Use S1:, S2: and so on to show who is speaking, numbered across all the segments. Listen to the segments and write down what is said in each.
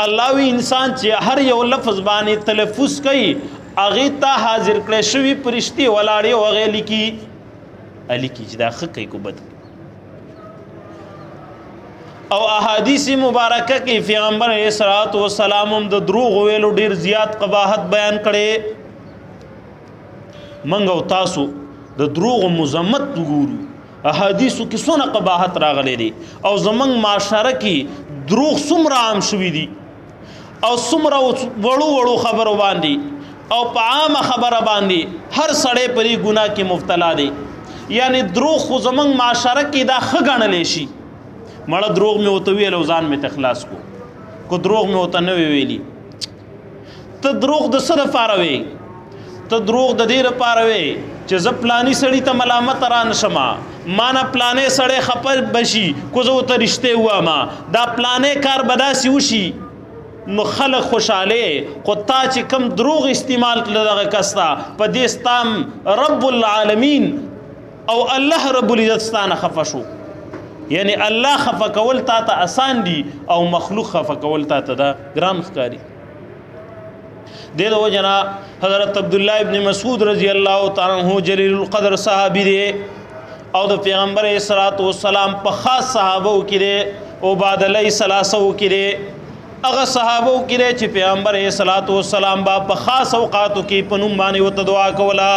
S1: الله وی انسان چې هر یو لفظ باندې تلفظ کوي، هغه ته حاضر کړی شوی پرشتي ولاړې او هغه لیکي، لیکي چې دا ښه کوي کو بد. او احادیث مبارکه کې پیغمبر علیه الصلاۃ والسلام هم د دروغ ویلو ډیر زیات قباحت بیان کړي. منګ او تاسو د دروغ مذمت وګورو، احادیثو کې څونه قباحت راغلي دي، او زمنګ معاشره کې دروغ څومره عام شوي دي، او څومره وړو وړو خبرو باندې او په عامه خبره باندې هر سړی پرې ګناه کې مبتلا دی. یعنی دروغ خو زمنګ معاشره کې دا ښه ګڼلی شي، مړه دروغ مې ورته ویل او ځان مې ته خلاص کو، کو دروغ مې ورته نه وی ویلي. ته دروغ د څه دپاره وې؟ ته دروغ د دې لپاره وې چې زه پلاني سړي ته ملامت را نشم، ما نه پلانې سړی خپه به شي کو زه ورته رښتیا ووایم، دا پلانې کار به داسې وشي، نو خلک خوشحاله. خو تا چې کم دروغ استعمال کړل دغه کس ته، په دې ستام رب العالمین او الله رب العزت ستا نه خفه شو. یعنی الله خفه کول تا ته اسان دي او مخلوق خفه کول تا ته دا ګران ښکاري. دې د وجنا حضرت عبد الله ابن مسعود رضی الله تعالی عنہ جلیل القدر صحابي دی، او د پیغمبر صلوات و سلام په خاص صحابو کې دی، او بعد علی ثلاثو کې دی، هغه صحابو کې دی چې پیغمبر صلوات و سلام با په خاص اوقاتو کې په نوم باندې وته دعا کوله.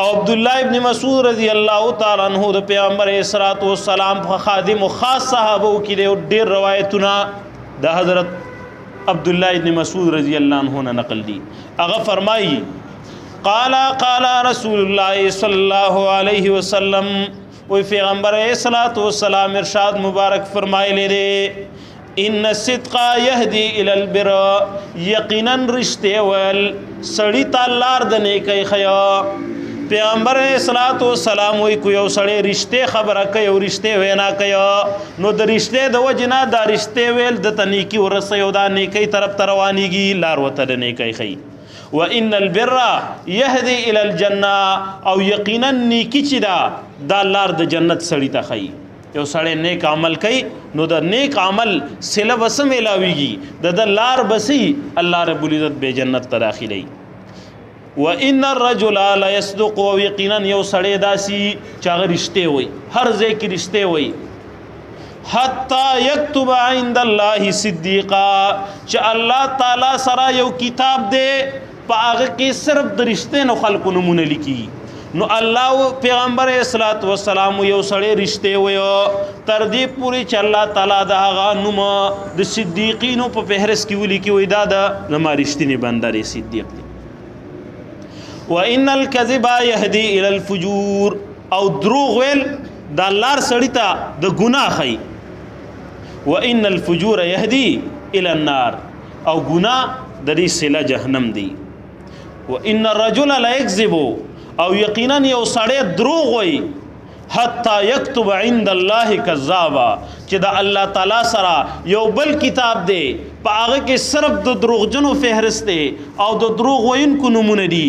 S1: او عبد الله ابن مسعود رضی الله تعالی عنہ د پیغمبر صلوات و سلام په خادم او خاص صحابو کې دی، او ډیر روایتونه د حضرت عبد الله ابن مسعود رضی الله عنه نه نقل دي. هغه فرمایي قال قال رسول الله صلی الله علیه وسلم، وی پیغمبر صلوات و سلام ارشاد مبارک فرمایلی دی، ان الصدق يهدي الى البر، یقینا رشته ول سړی ته لار د نیکۍ خیا. پیغمبر صلوات و سلام وی کو یو سړی رشته خبره کوي او رشته وینا کوي، نو د رشته د وجنا د رشته ویل د تنیکی ورسې او د نیکۍ طرف ته روانیږي، لار وته د نیکۍ خی. وان البر يهدي الى الجنه، او یقینا نیکی چې دا دا لار د جنت سړی ته خی. یو سړی نیک عمل کوي نو د نیک عمل سله بس میلاویږي، د د لار بسی الله رب العزت به جنت ته داخلي. وان الرجل لا يصدق، او یقینا یو سړی داسي چې هغه رښتیا وایي، هر ځای کې رښتیا وایي، حتی یكتب عند الله صدیقا، چې الله تعالی سره یو کتاب دی په هغه کې صرف د رښتینو خلکو نومونه لیکي. نو الله پیغمبر صلوات و سلام یو سړی رښتیا وایي تر دې پورې چې الله تعالی د هغه نوم د صدیقینو په فهرست کې ولیکي، وایي دا د زما رښتینی بنده دی، صدیق دی. وان الكذب يهدي الى الفجور، او دروغ ویل د لار سړی ته د ګناه خي. وان الفجور يهدي الى النار، او ګناه د دې سله جهنم دی. وان الرجل لا يكذب، او یقینا یو سړی دروغ وایي، حتی یكتب عند الله کذابا، چې د الله تعالی سره یو بل کتاب دی په هغه کې صرف د دروغجنو فهرست دی او د دروغ ویونکو نومونه دي.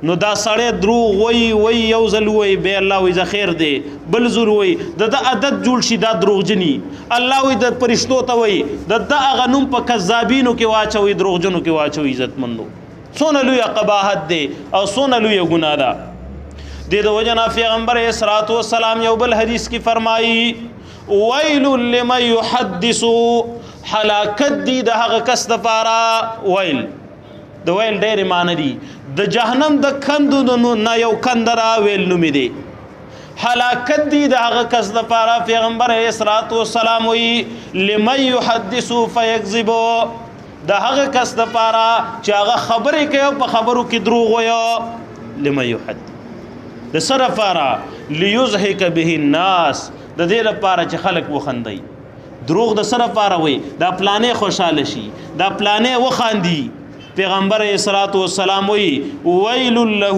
S1: نو دا سړی دروغ وایي وایي، یو ځل وایي بیا الله وایي زه خیر دی، بل ځل وایي د ده عادت جوړ شي دا دروغجني، الله وایي د فرشتو ته وایي د ده هغه نوم په کذابینو کې واچوي، دروغجنو کې واچوي. عزتمندو څونه لویه قباحت دی او څونه لویه ګناه ده. دې د وجه نه پیغمبر صلوات و سلام یو بل حدیث کې فرمایي ویل لمن یحدث، هلاکت دی د هغه کس دپاره. ویل د ویل ډېرې معنی دي، د جهنم د کندو نه یو کند را ویل نومې دی. هلاکت دی د هغه کس دپاره. پیغمبر علیه الصلاة والسلام وایي لمن یحدث فیکذب، د هغه کس دپاره چې هغه خبرې کوي او په خبرو کې دروغ وایي. لمن یحدث د څه لپاره؟ لیضحک به الناس، د دې لپاره چې خلک وخندي. دروغ د څه لپاره وایي؟ دا پلانې خوشحاله شي، دا پلانې وخاندي. پیغمبر علیه الصلاة والسلام وایي ویل له،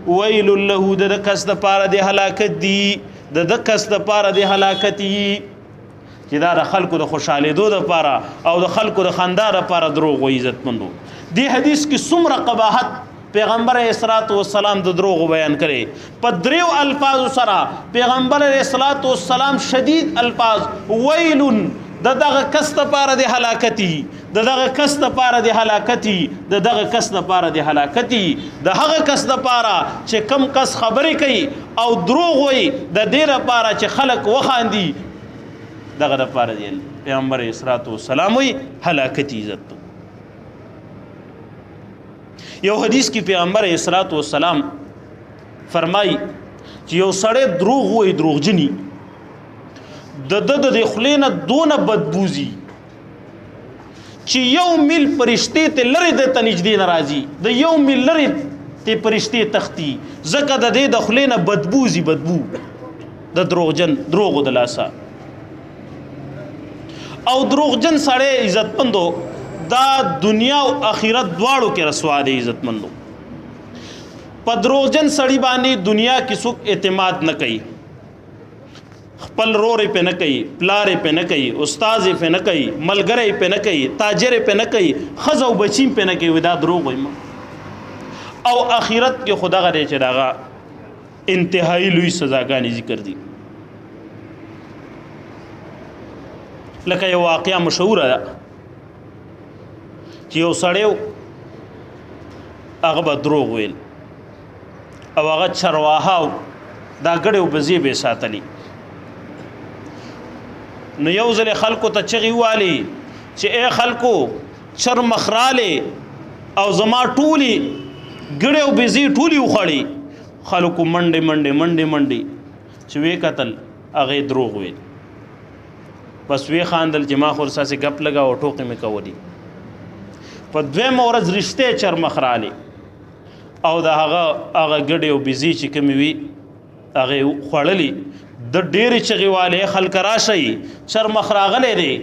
S1: ویل له، د ده کس دپاره د هلاکت دی، د ده کس دپاره د هلاکت یي چې دا د خلکو د خوشحالېدو دپاره او د خلکو د خندا دپاره دروغ وایي. عزتمندو دې حدیث کې څومره قباحت پیغمبر علیه الصلاة والسلام د دروغو بیان کړي په دریو الفاظو سره. پیغمبر علیه الصلاة والسلام شدید الفاظ، ویل، د دغه کس لپاره د هلاکتي، د دغه کس لپاره د هلاکتي، د دغه کس لپاره د هلاکتي، د هغه کس لپاره چې کم کس خبرې کوي او دروغ وایي د دې لپاره چې خلک وخاندي، دغه لپاره دی پیغمبر اسرات والسلام وایي هلاکتي عزت. یو حدیث کې پیغمبر اسرات والسلام فرمایي چې یو سړی دروغ وایي، دروغجني، د د د خولې نه دونه بدبوزي چې یو میل پرشتې ته لرې د ته نږدې نه راځي، د یو میل لرې ته پرشتې تختی، ځکه د دې د خولې نه بدبوزي، بدبو د دروغجن دروغو د لاسه. او دروغجن سړی عزتمندو دا دنیا او آخرت دواړو کې رسوا دی. عزتمندو، په دروغجن سړی باندې دنیا کې څوک اعتماد نه کوي، خپل رور په نه کوي، پلار په نه کوي، استاد په نه کوي، ملګری په نه کوي، تاجر په نه کوي، خزه او بچیم په نه کوي، دا دروغ وایي. او آخرت کې خدا غره چې داغه انتهایی لوی سزاګانې ذکر دي. لکه یو واقعا مشهوره ده چې یو سړی هغه به دروغ ویل او هغه چرواهه دا ګړې او بزې به ساتلې. نو یو ځل خلکو ته چغې والي چې اے خلکو، چرمخ رالی او زما ټولې ګړې او بزې ټولې وخوړې. خلکو منډې منډې منډې منډې چې وې کتل هغې دروغ ویل. بس وې خاندل چې ما خو ورسره ګپ لګا او ټوقې مې کولې. په دویمه ورځ رښتیا چرمخ رالی او د هغه هغه ګډې او بزې چې کومې وي هغې خوړلې. د ډېرې چغې والې خلک راشئ، چرمخ راغلی دی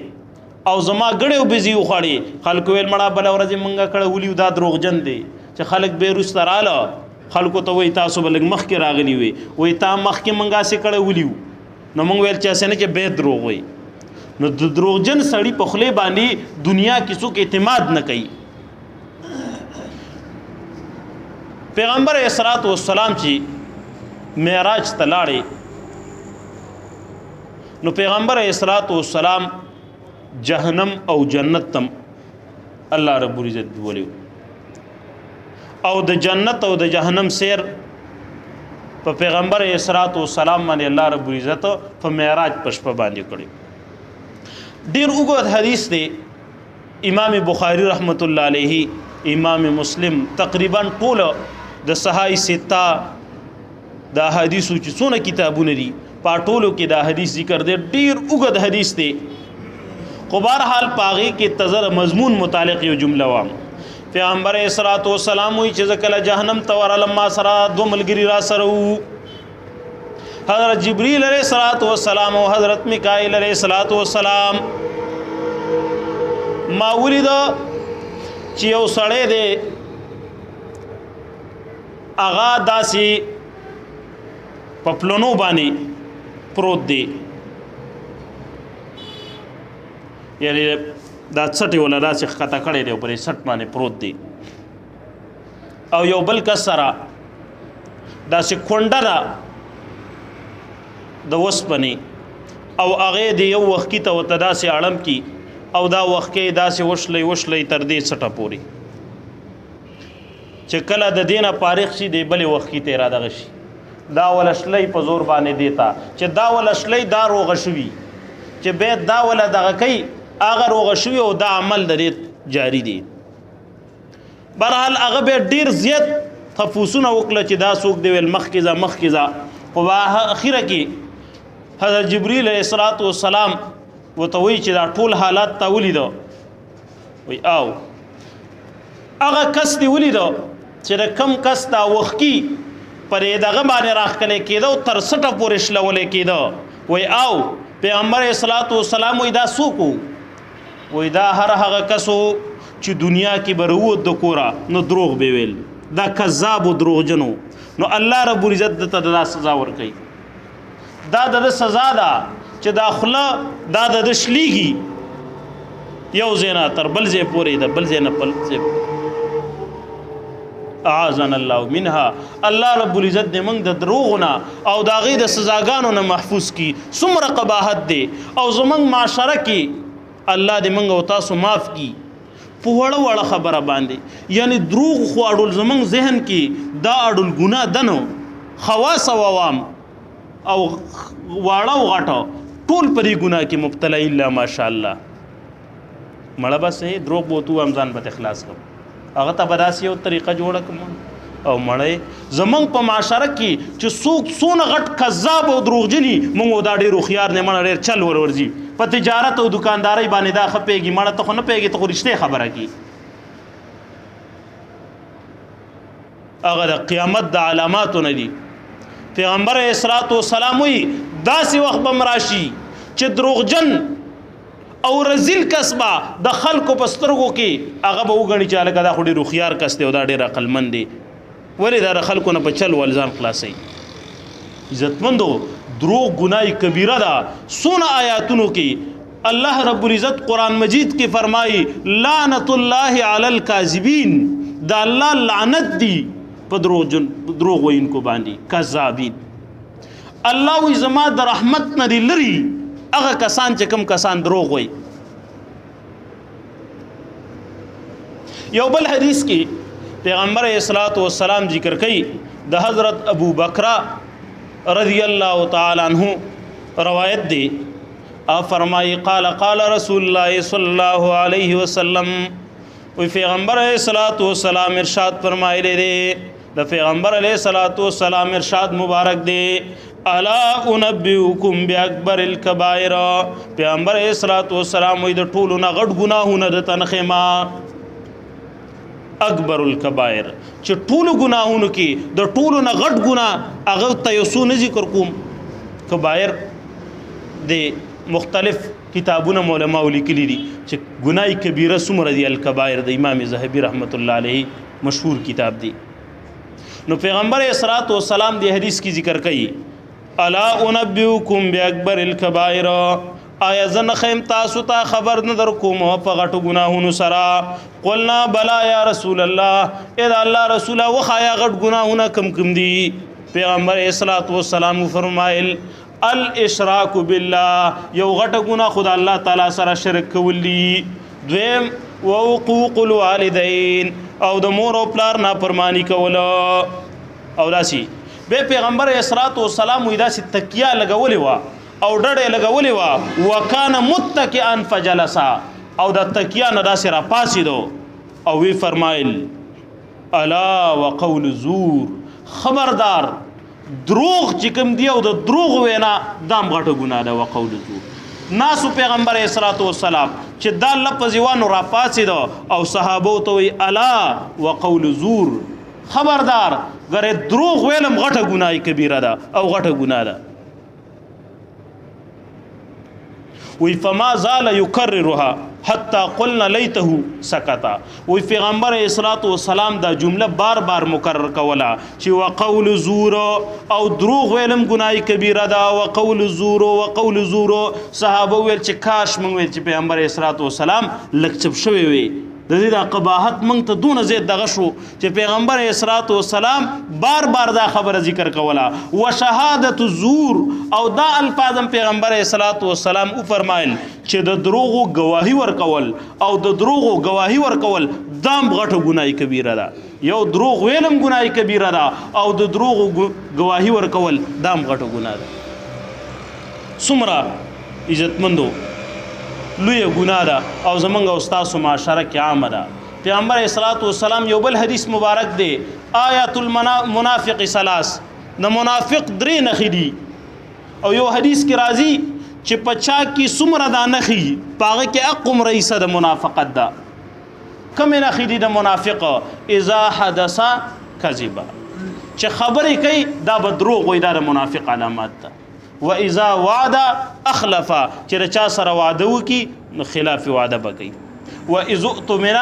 S1: او زما ګړې او بزې وخوړې. خلکو ویل مړه بله ورځ یې مونږه کړه ولیو، دا دروغجن دی. چې خلک بیا وروسته راله خلکو ته وایي تاسو به لږ مخکې راغلي وي، وایي تا مخکې مونږ هسې کړه ولیو، نو مونږ ویل چې هسې نه چې بیا دروغ وایي. نو د دروغجن سړي په خولې باندې دنیا کې څوک اعتماد نه کوي. پیغمبر اسرات والسلام چې معراج ته لاړې، نو پیغمبر اسرات والسلام جهنم او جنت تم الله رب العزت ولیو، او د جنت او د جهنم سیر په پیغمبر اسرات والسلام باندې الله رب العزت په معراج په شپه باندې کړی. ډیر اوږد حدیث دی، امام بخاری رحمت الله علیه، امام مسلم، تقریبا ټول د صحای سته د حدیثو چې څونه کتابونه دي په ټولو کې دا حدیث ذکر دی. ډیر اوږد حدیث دی، خو بهرحال پاغي کې تزر مضمون متعلق یو جمله وام. پیغمبر اسرات والسلام وی چې کله جهنم ته ورغلم ما سره دوه ملګري را سره وو، حضرت جبرئیل علیہ الصلوۃ والسلام او حضرت میکائیل علیہ الصلوۃ والسلام. ما ولید چې یو سړی دی هغه داسې په پلونو باندې پروت دی، یعنی دا څټې ولا داسې ښکته کړی دی او پرې څټ باندې پروت دی، او یو بل کس سره داسې کونډه ده د وسپنې، او هغې د یو وخکي ته ورته داسې اړم کی او دا وخکې داسې وشلی وشلی تر دې څټه پورې چې کله د دې نه فارغ شي د بلې وخکي ته را دغه شي، دا وله شلی په زور باندې دیتا چې دا وله شلی دا روغه شوي، چې بیا دا وله دغه کوي هغه روغه شوي او دا عمل د دې جاری دی. بهرحال هغه بیا ډېر زیات تفوسونه وکړه چې دا څوک دی، ویل مخکې ځه مخکې ځه. خو اخیره کې حضرت جبرئیل علیه الصلاة والسلام ورته وایي چې دا ټول حالات تا ولیده، وایي او هغه کس دی ولیده چې د کم کس دا وخکي پر دغه باندې راښکلی کېده او تر څټه پورې شلولی کېده. وایي او پیغمبر علیه الصلاة والسلام وایي دا څوک و؟ وایي دا هر هغه کس و چې دنیا کې به راووت د کوره نو دروغ به ویل، دا کذاب و دروغجن و، نو الله رب العزت ده ته دا سزا ورکوي. دا د ده سزا ده چې دا خوله دا د ده شلیږي یو ځای نه تر بل ځای پورې، د بل ځای نه بل ځای. اعاذنا الله منها. الله رب العزت دې موږ د دروغو نه او د هغې د سزاګانو نه محفوظ کړي. څومره قباحت دی او زموږ معاشره کې الله دې موږ او تاسو معاف کړي. په وړه وړه خبره باندې یعنی دروغ خو اډول زمونږ ذهن کې دا اډول ګناه ده، نو خواص او عوام او واړه او غټه ټول په دې ګناه کې مبتلا الا ماشاءالله. مړه بس دروغ به ورته ووایم ځان به ترې خلاص کړم، هغه ته به داسې یو طریقه جوړه کړم. او مړی زمونږ په معاشره کې چې څوک څونه غټ کذاب او دروغجني، مونږ دا ډېر هوښیار دی، مړه ډېر چل ور ورځي په تجارت او دکاندارۍ باندې دا ښه پوهېږي، مړه ته خو نه پوهېږې، ته خو رښتیا خبره کوي. هغه د قیامت د علاماتو نه دي. پیغمبر علیه الصلاة والسلام وایي داسې وخت به هم راشي چې دروغجن او رزیل کس به د خلکو په سترګو کې هغه به وګڼي چې هلکه دا خو ډېر هوښیار کس دی او دا ډېر عقلمند دی، ولې دا د خلکو نه په چل ول ځان خلاصوي. عزتمندو، دروغ ګناه کبیره ده. څونه آیاتونو کې الله رب العزت قرآن مجید کې فرمایي لعنت الله علی الکاذبین، د الله لعنت دی په دروغ ویونکو باندې، کذابین. الله وی زما د رحمت نه دی لري هغه کسان چې کم کسان دروغ وایي. یو بل حدیث کې پیغمبر علیه الصلاة والسلام ذکر کوي د حضرت ابو بکر رضی الله تعالی عنہ روایت دی، او فرمایي قال قال رسول الله صلی الله علیه وسلم، وی پیغمبر علیه الصلاة والسلام ارشاد فرمایلی دی، د پیغمبر علیه الصلاة والسلام ارشاد مبارک دی، الا انبئکم باکبر الکبائر. پیغمبر علیه الصلاة والسلام وی د ټولو نه غټ ګناهونه د تنخیما اکبر الکبائر، چې ټولو ګناهونو کې د ټولو نه غټ ګناه هغه ته یو څو نه ذکر کوم. کبائر د مختلف کتابونه علماو لیکلي دي چې ګناه کبیره څومره دي. الکبائر د امام ذهبي رحمت الله علیه مشهور کتاب دی. نو پیغمبر علیه الصلاة والسلام دی حدیث کې ذکر کوي الا انبئکم باکبر الکبائر، آیا زه نه ښیم تاسو ته خبر نه در کوم په غټو ګناهونو سره؟ قلنا بلا یا رسول الله، ای د الله رسوله وښایه غټ ګناهونه کم کم دي؟ پیغمبر علیه الصلاة والسلام وفرمایل الاشراک بالله، یو غټه ګناه خو د الله تعالی سره شرک کول دي. دویم وحقوق الوالدین، او د مور او پلار نافرمانی کول. او داسې به پیغمبر علیه الصلاة والسلام وی داسې تکیه لګولې وه او ډډه یې لګولې وه، وکانه متکئا فجلسا، او د تکیه نه داسې راپاڅېدو او وی فرمایل الا وقول زور، خبردار دروغ چې کوم دی او د دروغ وینا دام غټه ګناه ده. وقول زور، ناسو پیغمبر علیه الصلاة والسلام چې دا لفظ یې وانو راپاڅېده او صحابو ته وایي الا وقول زور، خبردار ګرې دروغ ویلم غټه ګناه کبیره ده او غټه ګناه ده. وی فما زال یکررها حتی قلنا لیته سکتا، وی پیغمبر علیه الصلاة والسلام دا جمله بار بار مکرر کوله چې وقول زور او دروغ ویلم ګناه کبیره ده، وقول زور وقول زور. صحابه ویل چې کاش مونږ ویل چې پیغمبر علیه الصلاة والسلام لږ چپ شوی وي، د دې دا قباحت مونږ ته دونه زیات دغه شو چې پیغمبر علیه الصلاة والسلام بار بار دا خبره ذکر کوله. وشهادت الزور، او دا الفاظ هم پیغمبر علیه الصلاة والسلام وفرمایل چې د دروغو ګواهي ورکول او د دروغو ګواهي ورکول دام غټه ګناه کبیره ده. یو دروغ ویلم ګناه کبیره ده او د دروغو ګواهي ورکول دام غټه ګناه ده. څومره عزتمندو لویه ګناه ده او زمونږ او ستاسو معاشره کې عامه ده. پیغمبر علیه الصلاة والسلام یو بل حدیث مبارک دی، آیات المنافق ثلاث، د منافق درې نښې دي. او یو حدیث کې راځي چې په چا کې څومره دا نښې په هغه کې هغومره حصه د منافقت ده. کومې نښې دي د منافق؟ اذا حدث کذبه، چې خبرې کوي دا به دروغ وایي، دا د منافق علامات ده. و اذا وعد اخلف، چې د چا سره وعده وکړي نو خلاف وعده به کوي. و اذا اؤتمن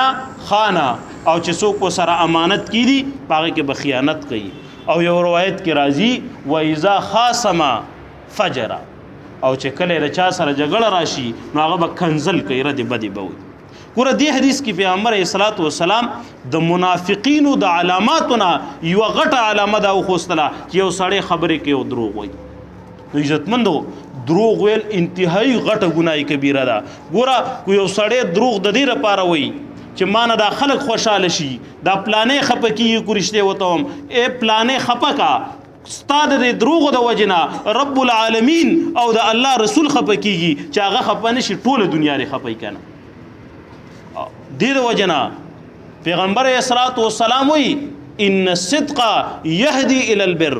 S1: خان، او چې څوک ورسره امانت کیدي په هغه کې به خیانت کوي. او یو روایت کې راځي و اذا خاصم فجر، او چې کله د چا سره جګړه راشي نو هغه به کنزل کوي، ردې بدې به وایي. ګوره دې حدیث کې پیغمبر علیه الصلاة والسلام د منافقینو د علاماتو نه یوه غټه علامه دا وښوستله چې یو سړی خبرې کوي او دروغ وایي. نو عزتمندو، دروغ ویل انتهایی غټه ګناه کبیره ده. ګوره کو یو سړی دروغ د دې لپاره وایي چې مانه دا خلک خوشاله شي، دا پلانې خپه کیږي کو رښتیا ورته وایم، ای پلانې خپه کا، ستا د دې دروغو د وجې نه رب العالمین او د الله رسول خپه کیږي، چې هغه خپه نه شي ټوله دنیا دې خپه یي که نه. دې د وجې نه پیغمبر علیه الصلاة والسلام وایي ان الصدق یهدي الی البر،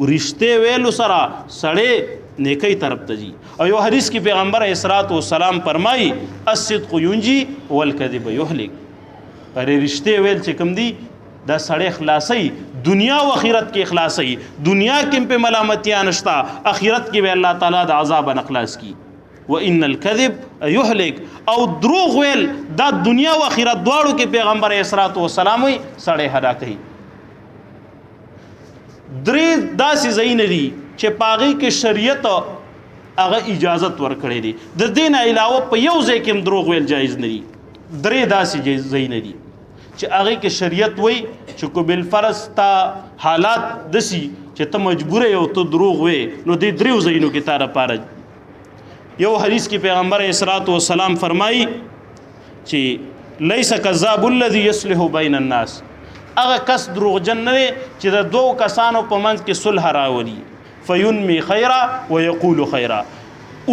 S1: رښتیا ویلو سره سړی نیکۍ طرف ته ځي. او یو حدیث کې پیغمبر علیه الصلاة والسلام فرمایي الصدق ینجي والکذب یهلک. رښتیا ویل چې کوم دي دا سړی خلاصي، دنیا او آخرت کې خلاصي، دنیا کې په ملامتیا نشتا، آخرت کې به الله تعالی د عذاب نه خلاص کی. وان الكذب يهلك. او دروغ ویل دا دنیا او آخرت دواړو کې پیغمبر علیه الصلاة والسلام وی سړی هلاکوي. درې داسې ځایونه دي چې په هغې کې شریعت هغه اجازت ورکړی دی، د دې نه علاوه په یو ځای کې هم دروغ ویل جایز نه دي. درې داسې ځایونه دي چې هغې کې شریعت وایي چې کو بالفرض تا حالات داسې چې ته مجبوره یې او ته دروغ وې، نو دې دریو ځایونو کې تا لپاره. یو حدیث کې پیغمبر علیه الصلاة والسلام فرمایي چې لیس کذاب الذي یصلح بین الناس، هغه کس دروغجن نه دی چې د دوو کسانو په منځ کې صلح راولي، فینمی خیرا ویقول خیرا،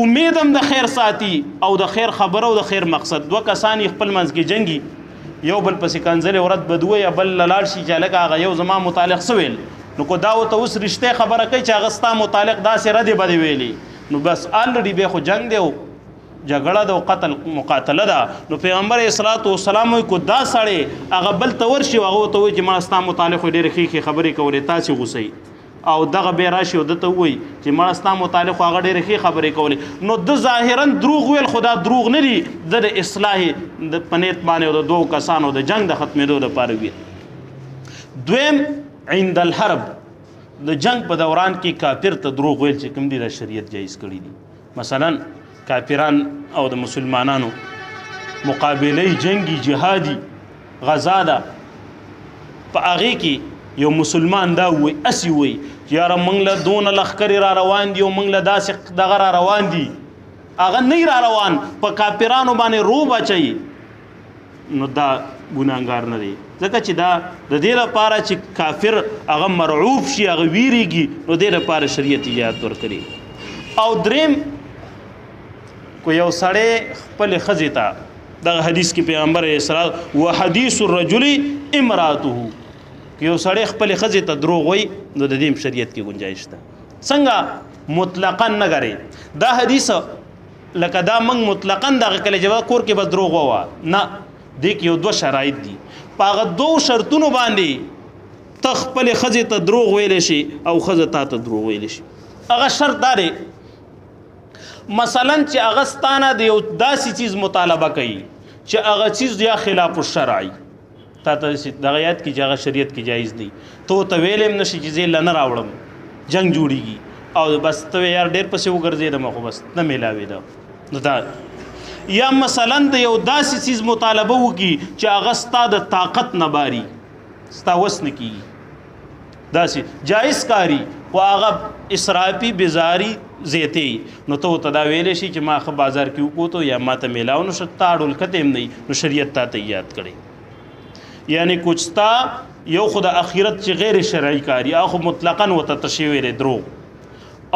S1: امید هم د خیر ساتي او د خیر خبره او د خیر مقصد. دوه کسان یې خپل منځ کې جنګي، یو بل پسې کنځلې ورد بدوی یا بل لاړ شي چې هلکه هغه یو زما متعلق څه ویل، نو که دا ورته اوس رښتیا خبره کوي چې هغه ستا متعلق داسې ردې بدې ویلې، نو بس الریډي بیا خو جنګ دی او جګړه ده او قتل مقاتله ده. نو پیغمبر علیه الصلاة والسلام وایي که دا سړی هغه بل ته ورشي او هغه ورته وایي چې ما ستا متعلق خو ډېرې ښې ښې خبرې کولې، تاسې غوسئ، او دغه بیا راشي او ده ته ووایي چې ما ستا متعلق خو هغه ډېرې ښې خبرې کولې، نو ده ظاهراً دروغ ویل، خو دا دروغ نه دي، ده د اصلاح د په نیت باندې او د دوو کسانو د جنګ د ختمېدو دپاره ویل. دویم عند الحرب، د جنگ په دوران کې کافر ته دروغ ویل چې کوم دي دا شریعت جایز کړي دي. مثلا کافران او د مسلمانانو مقابله جنگي جهادي غزا ده، په هغې کې یو مسلمان دا ووایي هسې ووایي چې یاره موږ له دونه لښکرې را روان دي او موږ له داسې دغه را روان دي، هغه نه را روان، په کافرانو باندې روب اچوي، نو دا ګناهګار نه دی، ځکه چې دا د دې لپاره چې کافر هغه مرعوب شي، هغه ویریږي، نو دې لپاره شریعت اجازت ورکړي. او دریم کو یو سړی خپلې ښځې ته، دغه حدیث کې پیغمبر علیه السلام وحدیث الرجل امراته، که یو سړی خپلې ښځې ته دروغ وایي نو د دې هم شریعت کې ګنجایش ده. څنګه؟ مطلقاً نه ګرې دا حدیث، لکه دا موږ مطلقاً دغه کله چې کور کې به دروغ ووایه، نه، دې کې یو دوه شرایط دي، په هغه دوو شرطونو باندې ته خپلې ښځې ته دروغ ویلی شي او ښځه تا ته دروغ ویلی شي. هغه شرط دا دی مثلا چې هغه ستا نه د یو داسې څیز مطالبه کوي چې هغه څیز یا خلاف الشرع، تا ته دغه یاد کړي چې هغه شریعت کې جایز دی، ته ورته ویلی هم نه شي چې زه یې له نه راوړم، جنګ جوړېږي او بس ته وایې یار ډېر پسې وګرځېدم خو بس نه میلاوېده. نو دا یا مثلا د یو داسې څیز مطالبه وکړي چې هغه ستا د طاقت نه باري، ستا وس نه کېږي، داسې جایز کاري خو هغه اسرافي بزاري زیاتې، نو ته ورته دا ویلی شي چې ما ښه بازار کې وکوتو یا ما ته میلاو نه شو، تا ډول کته هم نه، نو شریعت تا ته یاد کړی. یعنی کوچ ستا یو خو د اخرت چې غیر شرعي کاري هغه خو مطلقاً ورته ته شی ویلی دروغ،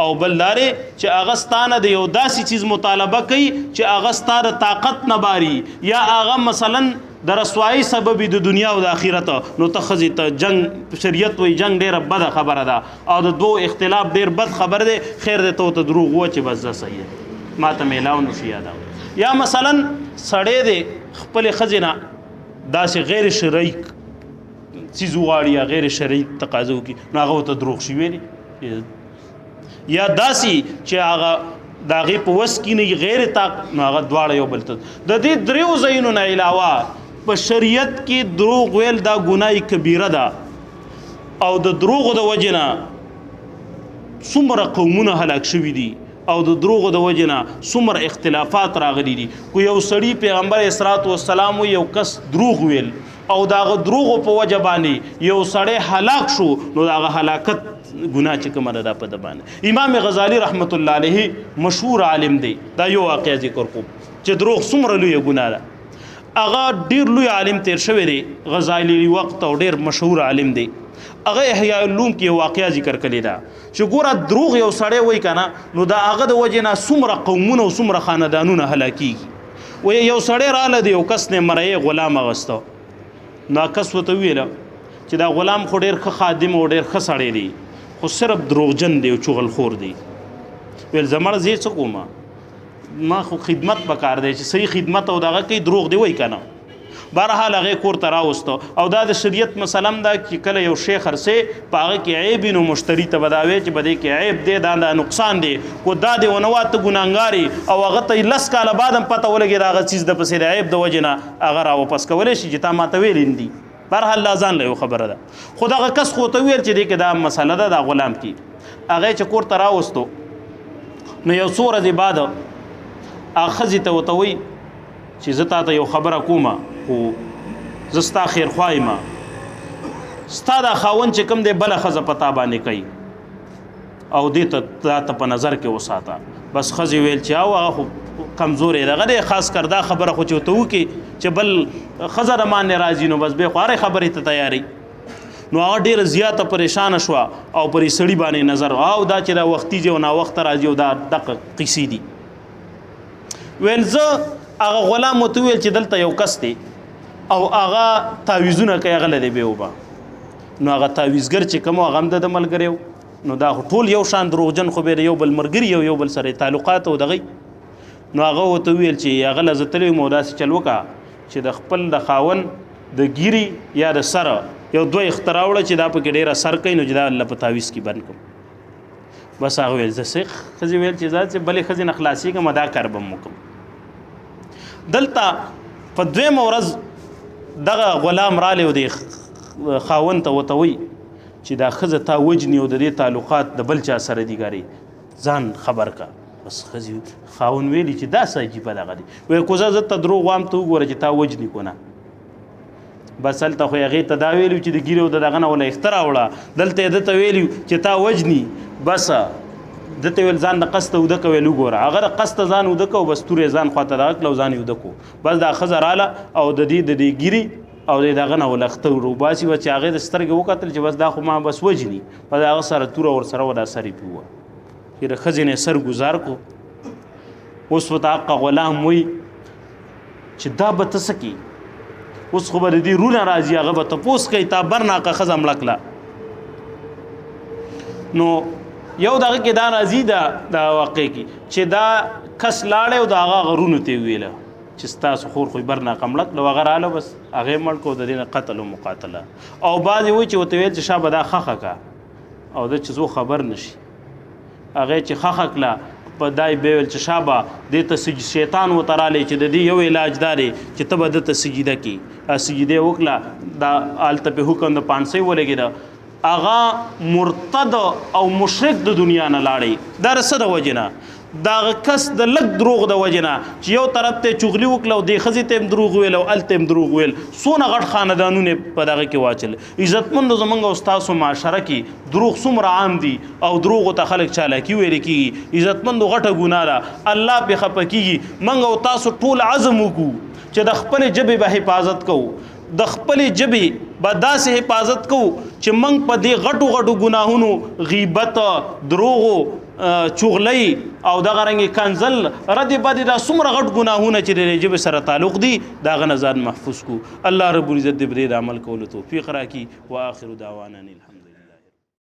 S1: او بل لارې چې هغه ستا نه د یو داسې څیز مطالبه کوي چې هغه ستا د طاقت نه باري، یا هغه مثلا د رسوایۍ سبب د دنیا او د آخرت، نو ته ښځې ته جنگ، شریعت وایي جنگ ډېره بده خبره ده او د دوو اختلاف ډېر بد خبر دی، خیر دی ته ورته دروغ ووایه چې بس زه صحیح یم، ما ته میلاو نه شي یاداوه. یا مثلا سړی دی خپلې ښځې نه داسې غیر شرعي څیز وغواړي یا غیر شرعي تقاضا وکړي، نو هغه ورته دروغ شي ویلي، یا داسې چې هغه د هغې په وس کې نه وي غیر طاق، نو هغه دواړه یو بل ته. د دې دریو ځایونو نه علاوه په شریعت کې دروغ ویل دا ګناه کبیره ده، او د دروغو د وجې نه څومره قومونه هلاک شوي دي او د دروغو د وجې نه څومره اختلافات راغلي دي. کو یو سړي پیغمبر علیه الصلاة والسلام یو کس دروغ ویل او د هغه دروغو په وجه باندې یو سړی هلاک شو، نو د هغه هلاکت ګناه چې کومه ده په د باندې. امام غزالی رحمت الله علیه مشهور عالم دی، دا یو واقعه ذکر کوم چې دروغ څومره لویه ګناه ده. هغه ډیر لوی عالم تیر شوی دی غزالی وخت او ډیر مشهور عالم دی. هغه احیاء العلوم کې واقعه ذکر کړې ده چې ګوره دروغ یو سړی وایي که نه نو د هغه د وجې نه څومره قومونه او څومره خاندانونه هلاکیږي. وایي یو سړی راله دی یو کس نه مرئې غلام اغسته، نو کس ورته وویله چې دا غلام خو ډېر ښه خادم او ډېر ښه سړی دی خو صرف دروغجن دی او چغلخور دی. ویل زه مړه زه یې څه کوم، ما خو خدمت پکار دی چې صحیح خدمت او دغه کوي، دروغ دی وایي که نه. بهرحال هغې کور ته راوسته. او دا د شریعت مسله هم ده چې کله یو شی خرڅې په هغه کې عیب وي نو مشتري ته به دا وایي چې په دې کې عیب دی، دا دا نقصان دی، کو دا دې ونه وه ته ګناهګار یې. او هغه ته یې 10 کاله بعد هم پته ولګېده هغه څیز د پسې د عیب د وجې نه هغه را واپس کولی شي چې تا ماته ویلي نه دي. بهرحال دا ځان له یو خبره ده. خو دغه کس خو ته ویل چې دې کې دا مسله ده دا غلام کې. هغه چې کور ته راوستو نو یو څو ورځې بعد هغه ښځې ته ورته وایي چې زه تا ته یو خبره کومه خو زه ستا خیرخوا یم، ستا دا خاوند چې کوم دی بله ښځه په تا باندې کوي او دې ته تا ته په نظر کې وساته. بس ښځې ویل چې او هغه خو کمزوری دغه دی، خاص کر دا خبره خو چې ورته وکړي چې بل ښځه د ما نه راځي نو بس بیا خو هرې خبرې ته تیاري. نو هغه ډېره زیاته پریشانه شوه او پرې سړي باندې نظر او دا چې دا وختي ځي او ناوخته راځي او دا دقه قصې دي. ویل زه هغه غلام ورته وویل چې دلته یو کس دی او هغه تعویذونه کوي هغه له دې بې وبه. نو هغه تعویذګر چې کوم هغه هم د ده ملګری و، نو دا خو ټول یو شان دروغجن خو به د یو بل ملګري او یو بل سره تعلقات او دغه. نو هغه ورته وویل چې هغه له زه تللی وم او داسې چل وکړه چې د خپل د خاوند د ګیري یا د سر یو دوه اختراع وړه چې دا پکې ډېر اثر کوي نو چې دا الله په تعویذ کې بند کړم. بس هغه ویل زه څه ښځې ویل چې زه چې بلې ښځې نه خلاصېږم دا کار به م وکړم. دلته په دویمه ورځ دغه غلام رالی او دی خاوند ته ورته وایي چې دا ښځه تا وژني او د دې تعلقات د بل چا سره دي ګاري ځان خبر کا. بس ښځې خاوند ویلي چې دا څه عجیبه دغه دی. وایي کوزه زه ته دروغ وایم ته وګوره چې تا وژني که نه. بس هلته خو یې هغې ته دا ویلي چې د ږیرې او د دغه نه وله اختراع وړه، دلته یې ده ته ویلي چې تا وژني. بس ده ته ویل ځان د قصده اوده که، ویل وګوره هغه د قصده ځان اوده که او بس تورې ځان خواته دغه کړه او ځان یې اوده کړو. بس دا ښځه راله او د دې د دې ږیرې او د دغه نه وله اختر وباسي. بس چې هغې د سترګې وکتل چې بس دا خو ما بس وژني، بس هغه سره توره ورسره وه دا سر یې پرې ووهه چې د ښځې نه یې سر ګوزار کړو. اوس ورته هغه غلام وایي چې دا به ته څه کوې، اوس خو به د دې رونه راځي هغه به تپوس کوي تا برناقه ښځه مړه کړه. نو یو دغه کې دا راځي دا دا واقع کې چې دا کس لاړی او د هغه غرونو ته یې وویله چې ستاسو خور خو یې برناقه مړه کړه، هغه راله بس هغې مړ کړو د دې نه قتل او مقاتله. او بعضې وایي چې ورته ویل چې شابه دا ښخه که او ده چې څوک خبر نه شي. هغې چې ښخه کړه په دا یې بیا ویل چې شابه دې ته شیطان ورته رالی چې د دې یو علاج دا دی چې ته به ده ته سجده کړې. سجده یې وکړه، دا هلته پې حکم د پانسۍ ولګېده. هغه مرتد او مشرک د دنیا نه لاړی. دا د څه د وجې نه؟ دغه کس د لږ دروغ د وجې نه چې یو طرف ته چغلي وکړه او دې ښځې ته یې هم دروغ ویل او هلته یې هم دروغ ویل، څونه غټ خاندانونه یې په دغه کې واچل. عزتمندو زمونږ او ستاسو معاشره کې دروغ څومره عام دي او دروغو ته خلک چالاکي ویل کېږي. عزتمندو غټه ګناه ده، الله پرې خفه کېږي. موږ او تاسو ټول عزم وکړو چې د خپلې ژبې به حفاظت کوو، د خپلې ژبې به داسې حفاظت کوو چې موږ په دې غټو غټو ګناهونو، غیبت، دروغو، چغلۍ او دغه رنګې کنځل، ردې بدې، دا څومره غټ ګناهونه چې د دې ژبې سره تعلق دي د هغه نه ځان محفوظ کړو. الله رب العزت دې په دې د عمل کولو توفیق راکړي. وآخر دعوانا الحمد.